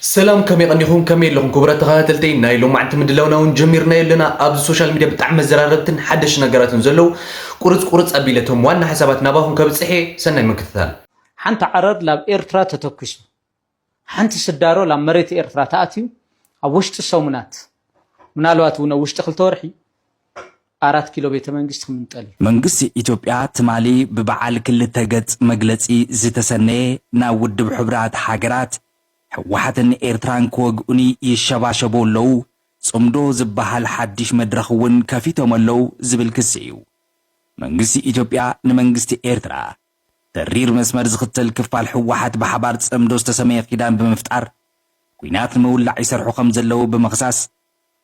ሰላም፣ ከመይ ቀኒኹም? ከመይ ኣለኹም ክቡራት ተኸታተልተይ? ናይ ሎማዕንቲ ምድላውና እውን ጀሚርናዮ ኣለና። ኣብዚ ሶሻል ሚድያ ብጣዕሚ መዘራረብትን ሓደሽ ነገራትን ዘለዉ ቁርጽ ቁርጽ ኣቢለ እቶም ዋና ሓሳባት ናባኹም ከብጽሕ እየ። ሰናይ ምክትታል። ሓንቲ ዓረር ላብ ኤርትራ ተተኲሱ፣ ሓንቲ ስዳሮ ላብ መሬት ኤርትራ ተኣትዩ፣ ኣብ ውሽጢ ሰሙናት፣ ምናልባት እውን ኣብ ውሽጢ ክልተ ወርሒ፣ ኣራት ኪሎ ቤተ መንግስቲ ክምንጠል እዩ። መንግስቲ ኢትዮጵያ ትማሊ ብበዓል ክልተ ገጽ መግለጺ ዝተሰነየ ናብ ውድብ ሕቡራት ሃገራት ህወሓትን ኤርትራን ክወግኡኒ ይሸባሸቡ ኣለዉ፣ ጽምዶ ዝበሃል ሓድሽ መድረኽ እውን ከፊቶም ኣለዉ ዝብል ክሲ እዩ። መንግስቲ ኢትዮጵያ ንመንግስቲ ኤርትራ ተሪር መስመር ዝኽተል ክፋል ህወሓት ብሓባር ጽምዶ ዝተሰመየ ኪዳን ብምፍጣር ኲናት ንምውላዕ ይሰርሑ ከም ዘለዉ ብምኽሳስ፣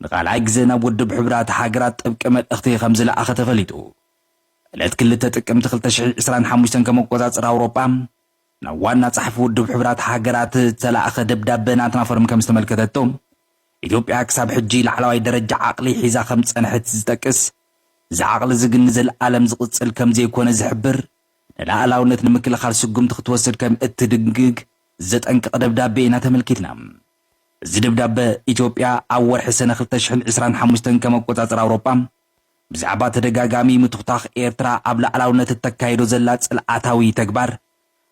ንኻልኣይ ግዜ ናብ ውድብ ሕቡራት ሃገራት ጥብቂ መልእኽቲ ከም ዝለኣኸ ተፈሊጡ። ዕለት ክልተ ጥቅምቲ ክልተ ሽሕን ዕስራን ሓሙሽተን ከም ኣቆጻጽራ ኣውሮጳ፣ ናብ ዋና ጸሓፊ ውድብ ሕቡራት ሃገራት ዝተላእኸ ደብዳበ ናትና ፎረም ከም ዝተመልከተቶ፣ ኢትዮጵያ ክሳብ ሕጂ ላዕለዋይ ደረጃ ዓቕሊ ሒዛ ከም ዝጸንሐት ዝጠቅስ፣ እዚ ዓቕሊ እዚ ግን ንዘለኣለም ዝቕጽል ከም ዘይኮነ ዝሕብር፣ ንላዕላውነት ንምክልኻል ስጉምቲ ክትወስድ ከም እትድንግግ ዘጠንቅቕ ደብዳበ ኢና ተመልኪትና። እዚ ደብዳበ፣ ኢትዮጵያ ኣብ ወርሒ ሰነ ክልተ ሽሕን ዕስራን ሓሙሽተን ከም ኣቆጻጽራ ኣውሮጳ፣ ብዛዕባ ተደጋጋሚ ምትኹታኽ ኤርትራ ኣብ ላዕላውነት እተካይዶ ዘላ ጽልኣታዊ ተግባር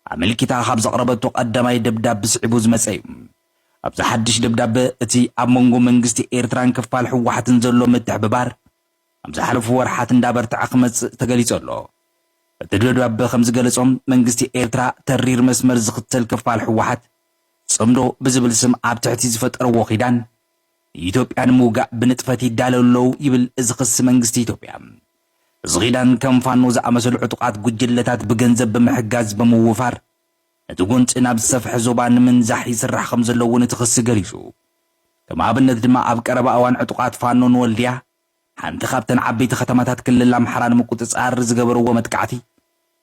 ኣመልኪታ ካብ ዘቕረበቶ ቀዳማይ ደብዳብ ስዒቡ ዝመጸ እዩ። ኣብዚ ሓድሽ ደብዳበ፣ እቲ ኣብ መንጎ መንግስቲ ኤርትራን ክፋል ህወሓትን ዘሎ ምትሕብባር ኣብ ዝሓለፉ ወርሓት እንዳበርትዐ ክመጽእ ተገሊጹ ኣሎ። እቲ ደብዳበ ከም ዝገለጾ፣ መንግስቲ ኤርትራ ተሪር መስመር ዝኽተል ክፋል ህወሓት ጽምዶ ብዝብል ስም ኣብ ትሕቲ ዝፈጠርዎ ኪዳን ንኢትዮጵያ ንምውጋእ ብንጥፈት ይዳለዉ ኣለዉ ይብል እዚ ክሲ መንግስቲ ኢትዮጵያ። እዚ ኪዳን ከም ፋኖ ዝኣመሰሉ ዕጡቓት ጉጅለታት ብገንዘብ ብምሕጋዝ ብምውፋር ነቲ ጎንጺ ናብ ዝሰፍሐ ዞባ ንምንዛሕ ይስራሕ ከም ዘሎ እውን እቲ ክሲ ገሊጹ። ከም ኣብነት ድማ ኣብ ቀረባ እዋን ዕጡቓት ፋኖ ንወልድያ፣ ሓንቲ ካብተን ዓበይቲ ከተማታት ክልል ኣምሓራ ንምቁጽጻር ዝገበርዎ መጥቃዕቲ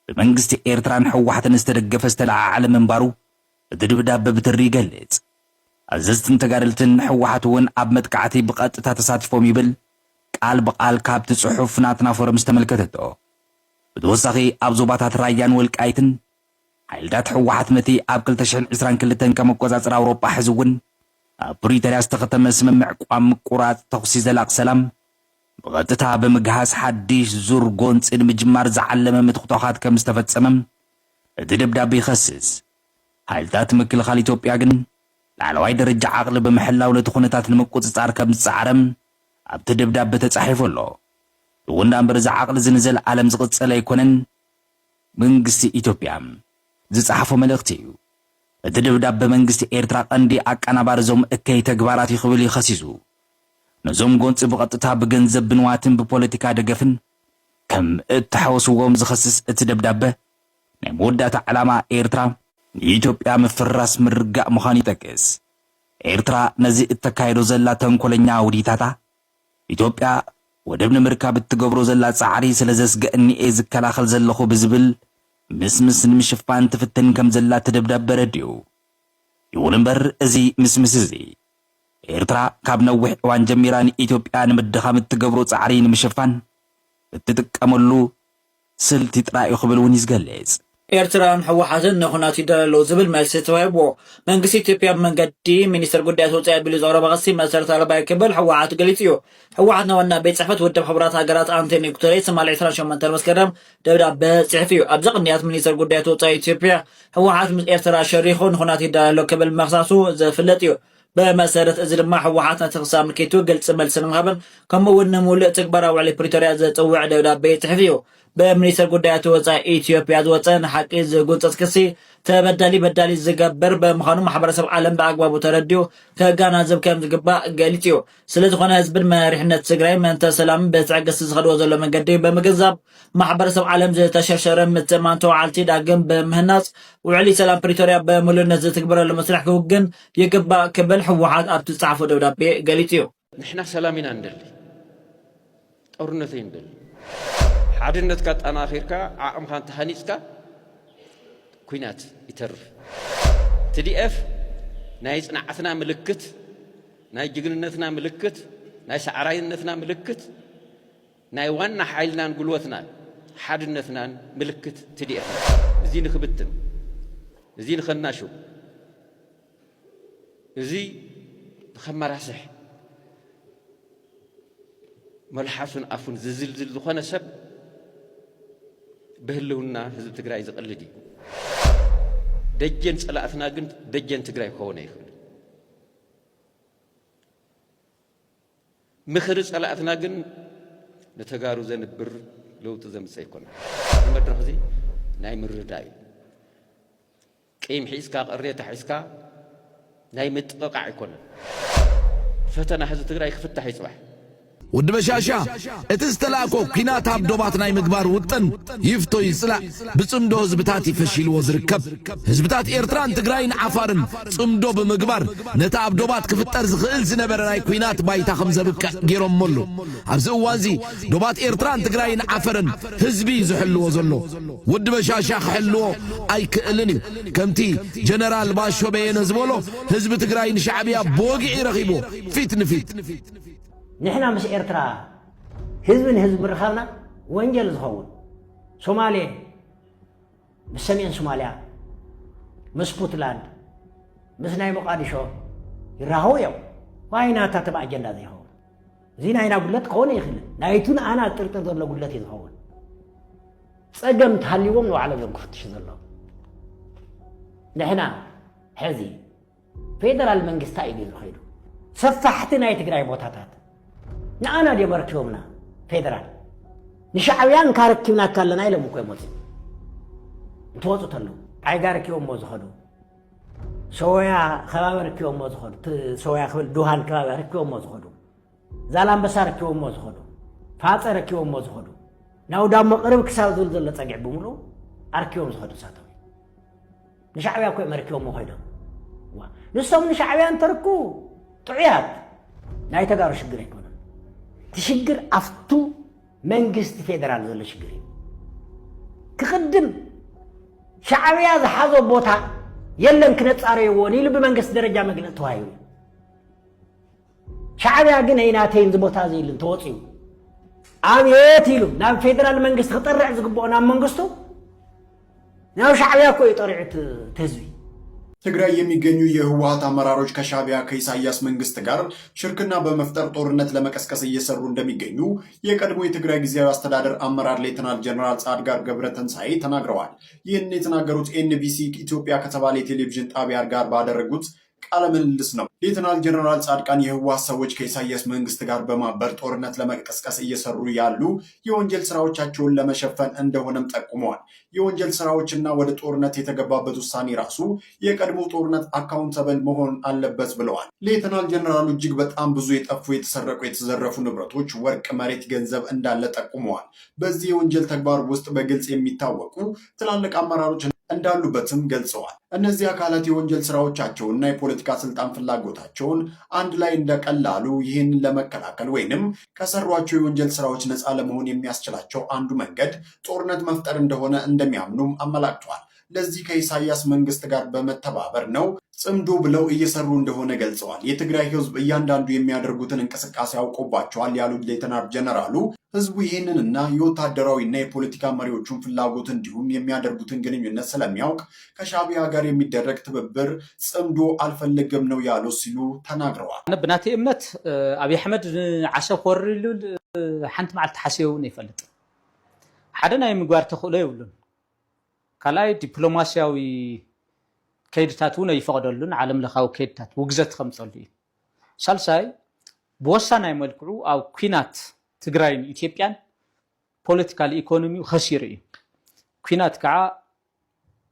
ብመንግስቲ ኤርትራን ህወሓትን ዝተደገፈ ዝተለዓዓለ ምንባሩ እቲ ደብዳበ ብትሪ ይገልጽ። ኣዘዝትን ተጋደልትን ህወሓት እውን ኣብ መጥቃዕቲ ብቐጥታ ተሳቲፎም ይብል ቃል ብቓል ካብቲ ጽሑፍ ናትና ፎረም ዝተመልከተቶ። ብተወሳኺ ኣብ ዞባታት ራያን ወልቃይትን ሓይልታት ህወሓት ነቲ ኣብ ክልተ ሽሕን ዕስራን ክልተን ከም ኣቆጻጽራ ኣውሮጳ ሕዚ እውን ኣብ ፕሪቶርያ ዝተኸተመ ስምምዕ ቋም ምቁራጽ ተኹሲ ዘላቕ ሰላም ብቐጥታ ብምግሃስ ሓድሽ ዙር ጎንጺ ንምጅማር ዝዓለመ ምትኹታኻት ከም ዝተፈጸመ እቲ ደብዳቤ ይኸስስ። ሓይልታት ምክልኻል ኢትዮጵያ ግን ላዕለዋይ ደረጃ ዓቕሊ ብምሕላው ነቲ ኩነታት ንምቁጽጻር ከም ዝጸዓረ ኣብቲ ደብዳበ ተጻሒፉ ኣሎ። ይኹን ደኣ እምበር እዚ ዓቕሊ እዚ ንዘለኣለም ዝቕጸል ኣይኮነን። መንግስቲ ኢትዮጵያ ዝጸሓፎ መልእኽቲ እዩ። እቲ ደብዳበ መንግስቲ ኤርትራ ቀንዲ ኣቀናባሪ እዞም እከይ ተግባራት እዩ ክብል እዩ ከሲሱ። ነዞም ጎንጺ ብቐጥታ ብገንዘብ ብንዋትን ብፖለቲካ ደገፍን ከም እተሓወስዎም ዝኸስስ እቲ ደብዳበ፣ ናይ መወዳእታ ዕላማ ኤርትራ ንኢትዮጵያ ምፍርራስ ምርጋእ ምዃኑ ይጠቅስ። ኤርትራ ነዚ እተካይዶ ዘላ ተንኮለኛ ውዲታታ፣ ኢትዮጵያ ወደብ ንምርካብ እትገብሮ ዘላ ጻዕሪ ስለ ዘስግአኒ እየ ዝከላኸል ዘለኹ ብዝብል ምስምስ ንምሽፋን ትፍትን ከም ዘላ እቲ ደብዳበ ኣረዲኡ። ይኹን እምበር እዚ ምስምስ እዚ ኤርትራ ካብ ነዊሕ እዋን ጀሚራ ንኢትዮጵያ ንምድኻም እትገብሮ ጻዕሪ ንምሽፋን እትጥቀመሉ ስልቲ ጥራይ እዩ ክብል እውን እዩ ዝገልጽ። ኤርትራን ህወሓትን ንኹናት ይዳለዉ ኣለዉ ዝብል መልሲ ተዋሂብዎ። መንግስቲ ኢትዮጵያ ብመንገዲ ሚኒስትር ጉዳያት ወጻኢ ኣቢሉ ዘቕረቦ ክሲ መሰረት ኣልባ እዩ ክብል ህወሓት ገሊጹ እዩ። ህወሓት ንዋና ቤት ጽሕፈት ውድብ ሕቡራት ሃገራት ኣንቶኒዮ ጉተሬስ ትማሊ ዕስራን ሸሞንተን መስከረም ደብዳበ ጽሒፉ እዩ። ኣብዚ ቅንያት ሚኒስትር ጉዳያት ወጻኢ ኢትዮጵያ ህወሓት ምስ ኤርትራ ሸሪኹ ንኹናት ይዳሎ ኣሎ ክብል ምኽሳሱ ዝፍለጥ እዩ። ብመሰረት እዚ ድማ ህወሓት ነቲ ክሲ ኣመልኪቱ ግልጺ መልሲ ንምሃብን ከምኡ እውን ንምሉእ ትግበራ ውዕሊ ፕሪቶርያ ዘጽውዕ ደብዳቤ ጽሒፉ እዩ። ብሚኒስትር ጉዳያት ወጻኢ ኢትዮጵያ ዝወጸ ንሓቂ ዝጉንጸጽ ክሲ ተበዳሊ በዳሊ ዝገብር ብምዃኑ ማሕበረሰብ ዓለም ብኣግባቡ ተረዲኡ ከጋናዝብ ከም ዝግባእ ገሊጹ እዩ። ስለ ዝኾነ ህዝብን መሪሕነት ትግራይ ምእንተ ሰላምን ብትዕግስቲ ዝኸድዎ ዘሎ መንገዲ ብምግንዛብ ማሕበረሰብ ዓለም ዝተሸርሸረ ምትእምማን ተወዓልቲ ዳግም ብምህናጽ ውዕሊ ሰላም ፕሪቶርያ ብምሉእነት ዝትግበረሉ መስርሕ ክውግን ይግባእ ክብል ህወሓት ኣብቲ ዝጸሓፎ ደብዳቤ ገሊጹ እዩ። ንሕና ሰላም ኢና እንደሊ፣ ጦርነት ኣይንደሊ። ሓድነትካ ኣጠናኺርካ ዓቕምኻ እንተሃኒጽካ ኲናት ይተርፍ። ቲ ዲ ኤፍ ናይ ጽንዓትና ምልክት፣ ናይ ጅግንነትና ምልክት፣ ናይ ሰዓራይነትና ምልክት፣ ናይ ዋና ሓይልናን ጉልበትናን ሓድነትናን ምልክት ቲ ዲ ኤፍ። እዚ ንክብትን፣ እዚ ንኸናሹ፣ እዚ ከመራስሕ መልሓሱን ኣፉን ዝዝልዝል ዝኾነ ሰብ ብህልውና ህዝቢ ትግራይ ዝቐልድ እዩ። ደጀን ጸላእትና ግን ደጀን ትግራይ ክኸውን ኣይኽእልን። ምኽሪ ጸላእትና ግን ንተጋሩ ዘንብር ለውጢ ዘምጽእ ኣይኮነን። እዚ መድረኽ እዚ ናይ ምርዳእ እዩ። ቂም ሒዝካ፣ ቅሬታ ሒዝካ ናይ ምጥቕቓዕ ኣይኮነን። ፈተና ህዝቢ ትግራይ ክፍታሕ እዩ ጽባሕ። ወዲ በሻሻ፣ እቲ ዝተላእኮ ኲናት ኣብ ዶባት ናይ ምግባር ውጥን ይፍቶ ይጽላእ፣ ብጽምዶ ህዝብታት እዩ ፈሺልዎ ዝርከብ። ህዝብታት ኤርትራን ትግራይን ዓፋርን ጽምዶ ብምግባር ነቲ ኣብ ዶባት ክፍጠር ዝኽእል ዝነበረ ናይ ኲናት ባይታ ከም ዘብቅዕ ገይሮሞ ኣለዉ። ኣብዚ እዋንዚ ዶባት ኤርትራን ትግራይን ዓፈርን ህዝቢ እዩ ዝሕልዎ ዘሎ። ወዲ በሻሻ ክሕልዎ ኣይክእልን እዩ። ከምቲ ጀነራል ባሾ በየነ ዝበሎ፣ ህዝቢ ትግራይ ንሻዕብያ ብወግዒ ረኺብዎ፣ ፊት ንፊት። ንሕና ምስ ኤርትራ ህዝቢ ንህዝቢ ምርኻብና ወንጀል ዝኸውን፣ ሶማሌ ምስ ሰሜን ሶማልያ፣ ምስ ፑትላንድ፣ ምስ ናይ ሞቃዲሾ ይራኸቡ እዮም። ዋይ ናታቶም ኣጀንዳ ዘይኸውን፣ እዚ ናይና ጉድለት ክኸውን ይኽእል፣ ናይቱ ንኣና ጥርጥር ዘሎ ጉድለት እዩ ዝኸውን። ጸገም እንተሃልይዎም ንባዕሎም እዮም ክፍትሹ ዘለዎም። ንሕና ሕዚ ፌደራል መንግስቲ ኢሉ ዝኸይዱ ሰፋሕቲ ናይ ትግራይ ቦታታት ንኣና ድዮም ኣረኪቦምና? ፌደራል ንሻዕብያ እንካ ረኪብናካ ኣለና ኢሎም እኮ እዮም ወፂኦም። እንትወፁ ተለዉ ዓይጋ ረኪቦሞ ዝኸዱ፣ ሰወያ ከባቢ ረኪቦሞ ዝኸዱ፣ እቲ ሰወያ ክብል ድውሃን ከባቢ ረኪቦሞ ዝኸዱ፣ ዛላምበሳ ረኪቦሞ ዝኸዱ፣ ፋፀ ረኪቦሞ ዝኸዱ፣ ናብ ዳሞ ቅርብ ክሳብ ዝብል ዘሎ ፀግዒ ብምሉኡ ኣርኪቦም ዝኸዱ ንሳቶም እዮም። ንሻዕብያ እኮ እዮም ኣረኪቦሞ ኮይዶም። ዋ፣ ንሶም ንሻዕብያ እንተርኩ ጥዑያት ናይ ተጋሩ ሽግር ኣይኮነን። እቲ ሽግር ኣብቱ መንግስቲ ፌደራል ዘሎ ሽግር እዩ። ክቕድም ሻዕብያ ዝሓዞ ቦታ የለን ክነፃረይዎ ኢሉ ብመንግስቲ ደረጃ መግለፂ ተዋሂቡ እዩ። ሻዕብያ ግን ኣይናተይን ዝቦታ እዚ ኢሉ እንተወፂኡ ኣብየት ኢሉ ናብ ፌደራል መንግስቲ ክጠርዕ ዝግብኦ ናብ መንግስቱ ናብ ሻዕብያ እኮ እዩ ጠሪዑ እቲ ህዝቢ። ትግራይ የሚገኙ የህወሀት አመራሮች ከሻዕቢያ ከኢሳያስ መንግስት ጋር ሽርክና በመፍጠር ጦርነት ለመቀስቀስ እየሰሩ እንደሚገኙ የቀድሞ የትግራይ ጊዜያዊ አስተዳደር አመራር ሌተናል ጀነራል ጻድቃን ገብረትንሳኤ ተናግረዋል። ይህን የተናገሩት ኤንቢሲ ኢትዮጵያ ከተባለ የቴሌቪዥን ጣቢያ ጋር ባደረጉት ቃለ ምልልስ ነው። ሌተናል ጀነራል ጻድቃን የህወሀት ሰዎች ከኢሳያስ መንግስት ጋር በማበር ጦርነት ለመቀስቀስ እየሰሩ ያሉ የወንጀል ስራዎቻቸውን ለመሸፈን እንደሆነም ጠቁመዋል። የወንጀል ስራዎችና ወደ ጦርነት የተገባበት ውሳኔ ራሱ የቀድሞ ጦርነት አካውንተብል መሆን አለበት ብለዋል። ሌተናል ጀነራሉ እጅግ በጣም ብዙ የጠፉ፣ የተሰረቁ፣ የተዘረፉ ንብረቶች፣ ወርቅ፣ መሬት፣ ገንዘብ እንዳለ ጠቁመዋል። በዚህ የወንጀል ተግባር ውስጥ በግልጽ የሚታወቁ ትላልቅ አመራሮች እንዳሉበትም ገልጸዋል። እነዚህ አካላት የወንጀል ስራዎቻቸውንና የፖለቲካ ስልጣን ፍላጎታቸውን አንድ ላይ እንደቀላሉ ይህንን ለመከላከል ወይንም ከሰሯቸው የወንጀል ስራዎች ነፃ ለመሆን የሚያስችላቸው አንዱ መንገድ ጦርነት መፍጠር እንደሆነ እንደሚያምኑም አመላክተዋል። ለዚህ ከኢሳያስ መንግስት ጋር በመተባበር ነው ጽምዶ ብለው እየሰሩ እንደሆነ ገልጸዋል። የትግራይ ህዝብ እያንዳንዱ የሚያደርጉትን እንቅስቃሴ አውቆባቸዋል ያሉት ሌተናል ጀነራሉ ህዝቡ ይህንንና የወታደራዊና የፖለቲካ መሪዎቹን ፍላጎት እንዲሁም የሚያደርጉትን ግንኙነት ስለሚያውቅ ከሻዕቢያ ጋር የሚደረግ ትብብር ጽምዶ አልፈልግም ነው ያሉት ሲሉ ተናግረዋል። ኣነ ብናተይ እምነት ኣብይ ኣሕመድ ንዓሰብ ክወርር ኢሉ ሓንቲ መዓልቲ ሓሲቡ እውን ይፈልጥ። ሓደ ናይ ምግባር ተኽእሎ የብሉን። ካልኣይ ዲፕሎማስያዊ ከይድታት እውን ኣይፈቕደሉን። ዓለም ለኻዊ ከይድታት ውግዘት ከምፀሉ እዩ። ሳልሳይ ብወሳናይ መልክዑ ኣብ ኲናት ትግራይን ኢትዮጵያን ፖለቲካል ኢኮኖሚው ከሲሩ እዩ። ኲናት ከዓ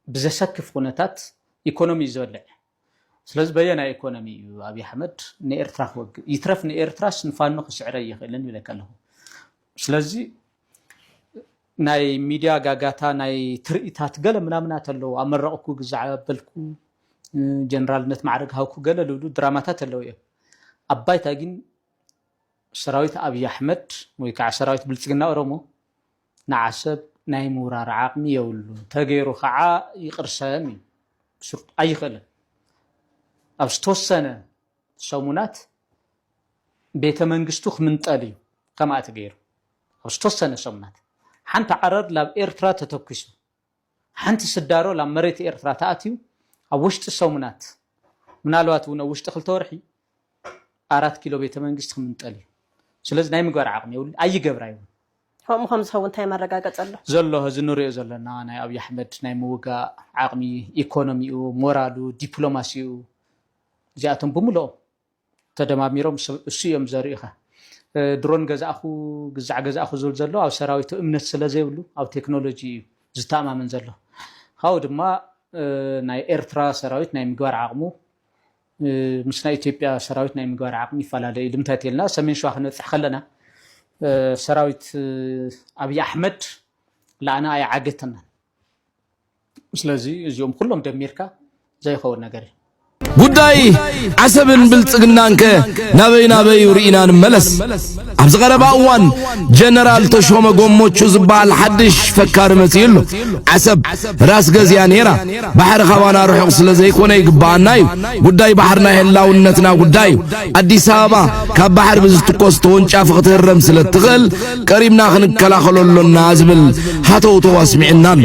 ብዘሰክፍ ኩነታት ኢኮኖሚ እዩ ዝበልዕ። ስለዚ በየናይ ኢኮኖሚ እዩ ኣብይ ኣሕመድ ንኤርትራ ክወግእ? ይትረፍ ንኤርትራስ ንፋኖ ክስዕረ ኣይኽእልን ይብለካ ኣለኹ። ስለዚ ናይ ሚድያ ጋጋታ፣ ናይ ትርኢታት ገለ ምናምናት ኣለዉ። ኣመረቕኩ፣ ግዛዕ ኣበልኩ፣ ጀነራልነት ማዕረግ ሃብኩ ገለ ልብሉ ድራማታት ኣለዉ እዮም። ኣብ ባይታ ግን ሰራዊት ኣብይ ኣሕመድ ወይ ከዓ ሰራዊት ብልፅግና ኦሮሞ ንዓሰብ ናይ ምውራር ዓቕሚ የብሉን። ተገይሩ ከዓ ይቕርሰም እዩ። ብስሩ ኣይኽእልን። ኣብ ዝተወሰነ ሰሙናት ቤተ መንግስቱ ክምንጠል እዩ። ከምኣ ተገይሩ ኣብ ዝተወሰነ ሰሙናት ሓንቲ ዓረር ናብ ኤርትራ ተተኩሱ፣ ሓንቲ ስዳሮ ናብ መሬት ኤርትራ ተኣትዩ ኣብ ውሽጢ ሰሙናት ምናልባት እውን ኣብ ውሽጢ ክልተ ወርሒ ኣራት ኪሎ ቤተ መንግስቲ ክምንጠል እዩ። ስለዚ ናይ ምግባር ዓቕሚ የብሉ፣ ኣይገብራ ይብሉ። ከምኡ ከም ዝኸውን እንታይ መረጋገፂ ኣሎ? ዘሎ፣ እዚ ንሪኦ ዘለና ናይ ኣብይ ኣሕመድ ናይ ምውጋእ ዓቕሚ፣ ኢኮኖሚኡ፣ ሞራሉ፣ ዲፕሎማሲኡ፣ እዚኣቶም ብምልኦም ተደማሚሮም እሱ እዮም ዘርእዩኻ። ድሮን ገዛእኹ፣ ግዛዕ ገዛእኹ ዝብል ዘሎ ኣብ ሰራዊቱ እምነት ስለ ዘይብሉ ኣብ ቴክኖሎጂ እዩ ዝተኣማመን ዘሎ። ካብኡ ድማ ናይ ኤርትራ ሰራዊት ናይ ምግባር ዓቕሙ ምስ ናይ ኢትዮጵያ ሰራዊት ናይ ምግባር ዓቕሚ ይፈላለ እዩ። ልምታይ ተልና ሰሜን ሸዋ ክንበፅሕ ከለና ሰራዊት ኣብይ ኣሕመድ ላዕና ኣይዓገተናን። ስለዚ እዚኦም ኩሎም ደሚርካ ዘይኸውን ነገር እዩ። ጉዳይ ዓሰብን ብልጽግናንከ ናበይ ናበይ ርኢና ንመለስ? ኣብዚ ቀረባ እዋን ጀነራል ተሾመ ጎሞቹ ዝበሃል ሓድሽ ፈካሪ መጺኡ ኣሎ። ዓሰብ ራስ ገዝያ ነይራ። ባሕሪ ካባና ርሑቕ ስለ ዘይኮነ ይግባኣና እዩ። ጉዳይ ባሕርና ህላውነትና ጉዳይ እዩ። ኣዲስ ኣበባ ካብ ባሕሪ ብዝትኮስ ተወንጫፊ ክትህረም ስለ እትኽእል ቀሪብና ክንከላኸሎ ኣሎና ዝብል ሃተውተው ኣስሚዕና ኣሎ።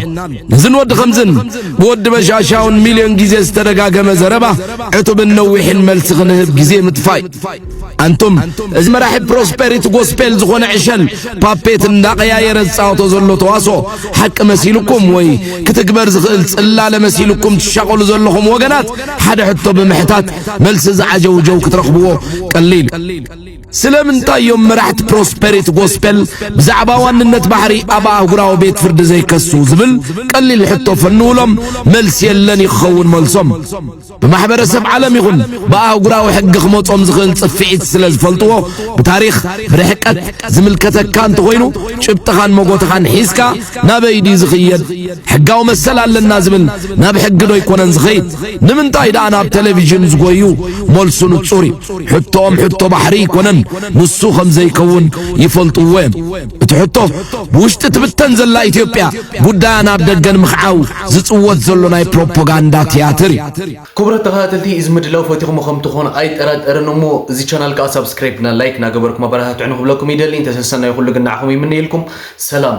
ነዝን ወዲ ከምዝን ብወዲ በሻሻውን ሚልዮን ግዜ ዝተደጋገመ ዘረባ ዕቱብን ነዊሕን መልሲ ክንህብ ግዜ ምጥፋይ። ኣንቱም እዚ መራሒ ፕሮስፐሪቲ ጎስፔል ዝኾነ ዕሸል ፓፔት እንዳቀያየረ ዝፃወቶ ዘሎ ተዋስኦ ሓቂ መሲልኩም ወይ ክትግበር ዝኽእል ፅላለ መሲልኩም ትሻቐሉ ዘለኹም ወገናት ሓደ ሕቶ ብምሕታት መልሲ ዝዓጀውጀው ክትረኽብዎ ቀሊል እዩ። ስለምንታይ እዮም መራሕቲ ፕሮስፐሪቲ ጎስፔል ብዛዕባ ዋንነት ባሕሪ ኣብ ኣህጉራዊ ቤት ፍርዲ ዘይከሱ ዝብል ቀሊል ሕቶ ፈንውሎም መልሲ የለን እዩ ክኸውን መልሶም። ብማሕበረሰብ ዓለም ይኹን ብኣህጉራዊ ሕጊ ክመጾም ዝኽእል ጽፍዒት ስለ ዝፈልጥዎ ብታሪኽ ብርሕቀት ዝምልከተካ እንተኾይኑ ጭብጥኻን መጎትኻን ሒዝካ ናበይ ድዩ ዝኽየድ ሕጋዊ መሰል ኣለና ዝብል ናብ ሕጊ ዶ ኣይኮነን ዝኸይድ? ንምንታይ ደኣ ናብ ቴሌቪዥን ዝጎዩ? መልሱ ንጹር እዩ። ሕቶኦም ሕቶ ባሕሪ ኣይኮነን፣ ንሱ ከም ዘይከውን ይፈልጥዎ እዮም። እቲ ሕቶ ብውሽጢ ትብተን ዘላ ኢትዮጵያ ጉዳያ ናብ ደገ ንምኽዓው ዝጽወት ዘሎ ናይ ፕሮፓጋንዳ ትያትር እዩ። ክቡራት ተኸታተልቲ፣ እዚ ምድላው ፈቲኹሞ ከም ትኾኑ ኣይጠራጠርን እሞ፣ እዚ ቻናል ከኣ ሳብስክራይብ እና ላይክ እናገበርኩም ኣበረታትዑ ንክብለኩም ይደሊ። እንተሰሰናይ ኩሉ ግን ንዓኹም ይምነየልኩም። ሰላም።